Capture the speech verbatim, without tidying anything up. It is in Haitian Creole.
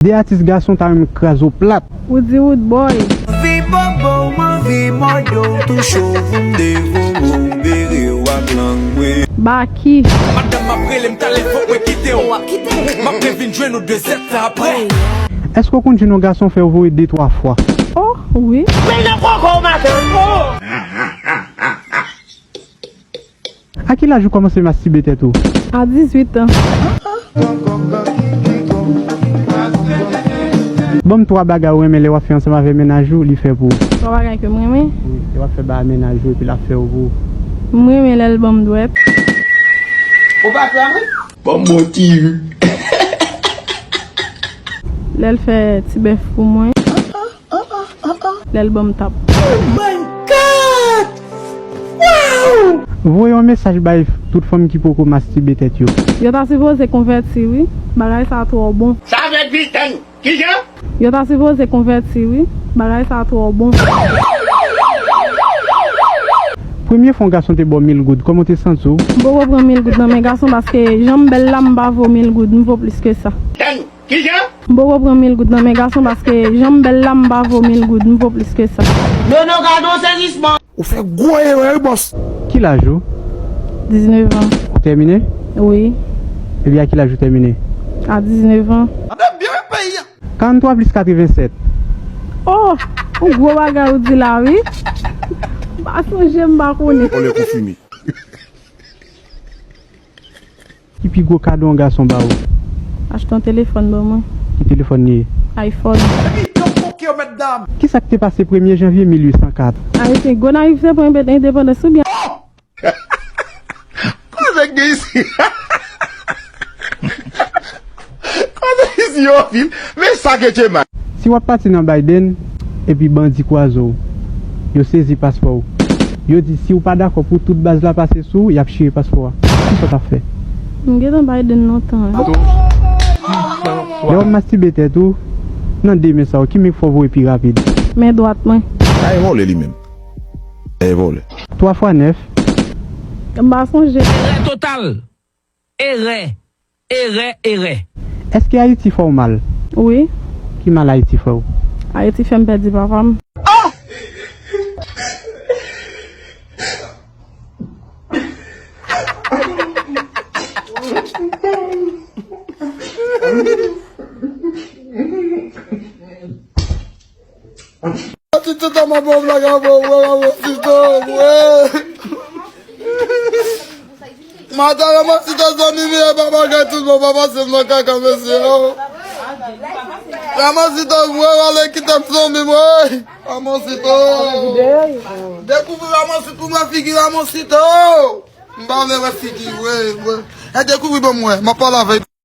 De atis gason ta renmen kraze w plat. Ou di wood boy. Anvi bobo w, m anvi mòde w, touche w pou m devore w, bere w ak lang mwen. Baki. Madanm m ap rele m talè, fòk mwen kite w. M ap revin jwenn ou de zèt tan apre. Èske w konn jwenn yon gason fè w voye de twa fwa? Oh, wi. Men nan koko w maten. A ki laj ou kòmanse mastibe tèt ou? A dizuit an. Ban m twa bagay ou renmen lè w ap fè ansanm avè mennaj ou, li fè pou ou. Twa bagay ke m renmen. Wi, lè w ap fè bagay mennaj ou epi l ap fè yo pou ou. M renmen lè l ban m dwèt. Ou pa kraman? Ban m yon ti ri. Lè l fè ti bèf pou mwen. Lè l ban m tap. My God! Wow! Voye yon mesaj bay tout fanm ki poko mastibe tèt yo. Yo ta sipoze konvèti wi. Bagay sa twò bon. Sa vle di tann. Kijan? Yo ta sipoze konvèti wi. Bagay sa twò bon. Premye fwa yon gason te ba w mil goud, kòman w te santi w? M poko pran mil goud nan men gason paske jan m bèl la m pa vo mil goud, m vo plis ke sa. Tann. Kijan? M poko pran mil goud nan men gason paske jan m bèl la m pa vo mil goud, m vo plis ke sa. Non non, gade yon sezisman. Ou fè gwo erè wi bòs. Ki laj ou? Diznèf an. Ou tèmine? Wi. Epi a ki laj ou tèmine? A diznèf an. Tande byen wi peyi a. Karant twa plis katreven sèt. Oh! Yon gwo bagay ou di la wi. M pa sonje, m pa konnen. Ole konfime. Ki pi gwo kado yon gason ba ou? Achte yon telefòn ban mwen. Ki telefòn li ye? iPhone. Epi yon koke yo mèt dam. Kisa k te pase premye janvye mil uit san kat? Ayisyen, Gonayiv te pran endepandans oubyen? Koze k gen isi? Koze isi yo anpil. Men sa ke Tchema. Si w ap pati nan Biden, epi bandi kwaze w, yo sezi paspò w. Yo di si w pa dakò pou tout baz la pase sou ou, y ap chire paspò a. Kisa w t ap fè? M gentan Biden lontan wi. Lè w ap mastibe tèt ou, nan de men sa yo, ki men k fè w voye pi rapid? Men dwat mwen. Sa e vòlè li menm. E vòlè. Twa fwa nèf. M pa sonje. Erè total. Erè. Erè, erè. Èske Ayiti fè w mal? Wi. Ki mal Ayiti fè w? Ayiti fè m pèdi papa m. Ti tèt a mwen bon blag a bon wè wè wè ti tèt wè. Mata ramasita zanmi m ye papa gade tout bon papa se m nan kaka mesye o. Ramasita wè wale kite m zanmi m wè. Ramasita. Dekouvri Ramasita pou mwen figi Ramasita. M pa vle wè figi wè wè. E dekouvri ban m wè m ap pale avèk.